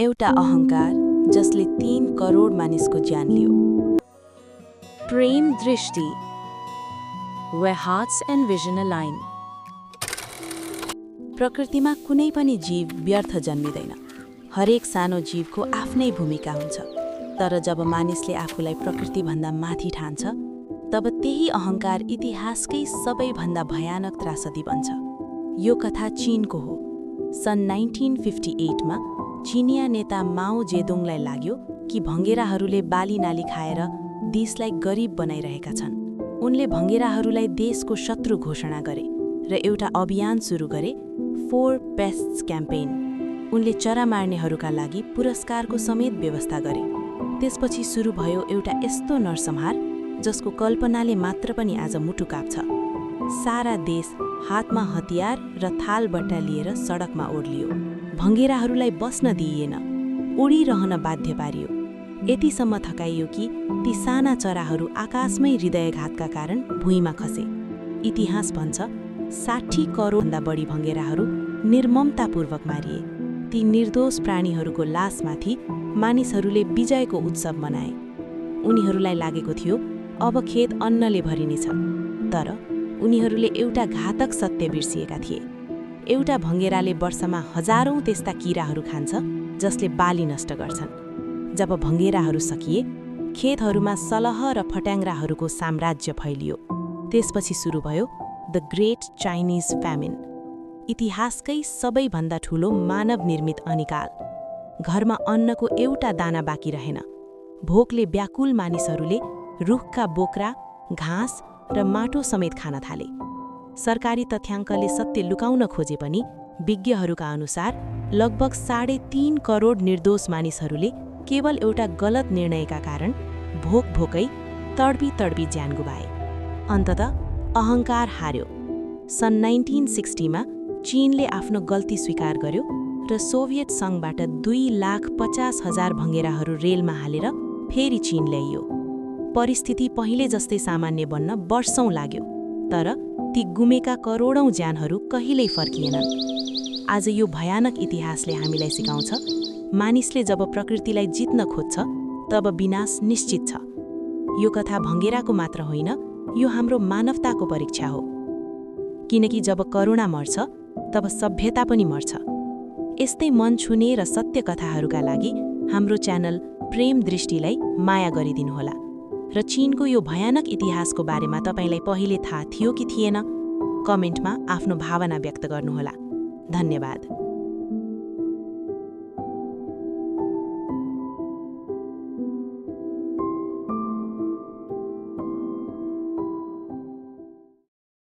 एउटा अहंकार जसले 3 करोड मानिसको ज्यान लियो। प्रेम दृष्टि, where hearts and vision align। प्रकृतिमा कुनै पनि जीव व्यर्थ जन्मिँदैन। हरेक सानो जीवको आफ्नै भूमिका हुन्छ। तर जब मानिसले आफूलाई प्रकृतिभन्दा माथि ठान्छ, तब त्यही अहंकार इतिहासकै सबैभन्दा भयानक त्रासदी बन्छ। यो कथा चीनको हो। सन् 1958 मा चीनिया नेता माओ जेदुङलाई लाग्यो कि भङ्गेराहरूले बाली नाली खाएर देशलाई गरिब बनाइरहेका छन्। उनले भङ्गेराहरूलाई देशको शत्रु घोषणा गरे र एउटा अभियान सुरु गरे, 4 पेस्ट्स क्याम्पेन। उनले चरा मार्नेहरूका लागि पुरस्कारको समेत व्यवस्था गरे। त्यसपछि सुरु भयो एउटा यस्तो नरसंहार जसको कल्पनाले मात्र पनि आज मुटु काप्छ। सारा देश हातमा हतियार र थालबट्टा लिएर सडकमा ओर्लियो। भङ्गेराहरूलाई बस्न दिइएन, उडिरहन बाध्य पारियो। यतिसम्म थकाइयो कि ती साना चराहरू आकाशमै हृदयघातका कारण भुइँमा खसे। इतिहास भन्छ 60 करोडभन्दा बढी भङ्गेराहरू निर्ममतापूर्वक मारिए। ती निर्दोष प्राणीहरूको लासमाथि मानिसहरूले विजयको उत्सव मनाए। उनीहरूलाई लागेको थियो अब खेत अन्नले भरिनेछ। तर उनीहरूले एउटा घातक सत्य बिर्सिएका थिए। एउटा भङ्गेराले वर्षमा हजारौं त्यस्ता किराहरू खान्छ जसले बाली नष्ट गर्छन्। जब भङ्गेराहरू सकिए, खेतहरूमा सलह र फट्याङ्ग्राहरूको साम्राज्य फैलियो। त्यसपछि सुरु भयो द ग्रेट चाइनिज फ्यामिन, इतिहासकै सबैभन्दा ठूलो मानव निर्मित अनिकाल। घरमा अन्नको एउटा दाना बाँकी रहेन। भोकले व्याकुल मानिसहरूले रुखका बोक्रा, घाँस र माटो समेत खान थाले। सरकारी तथ्याङ्कले सत्य लुकाउन खोजे पनि विज्ञहरूका अनुसार लगभग 3.5 करोड निर्दोष मानिसहरूले केवल एउटा गलत निर्णयका कारण भोकै तडपी ज्यान गुमाए। अन्ततः अहंकार हार्यो। सन् 1960 मा चीनले आफ्नो गल्ती स्वीकार गर्यो र सोभियत सङ्घबाट 2,50,000 भङ्गेराहरू रेलमा हालेर फेरि चीन ल्याइयो। परिस्थिति पहिले जस्तै सामान्य बन्न वर्षौं लाग्यो, तर ती गुमेका करोडौं ज्यानहरू कहिल्यै फर्किएनन्। आज यो भयानक इतिहासले हामीलाई सिकाउँछ, मानिसले जब प्रकृतिलाई जित्न खोज्छ तब विनाश निश्चित छ। यो कथा भङ्गेराको मात्र होइन, यो हाम्रो मानवताको परीक्षा हो। किनकि जब करुणा मर्छ तब सभ्यता पनि मर्छ। यस्तै मन छुने र सत्य कथाहरूका लागि हाम्रो च्यानल प्रेम दृष्टिलाई माया गरिदिनुहोला। र चीनको यो भयानक इतिहासको बारेमा तपाईलाई पहिले थाहा थियो कि थिएन? कमेन्टमा आफ्नो भावना व्यक्त गर्नुहोला। धन्यवाद।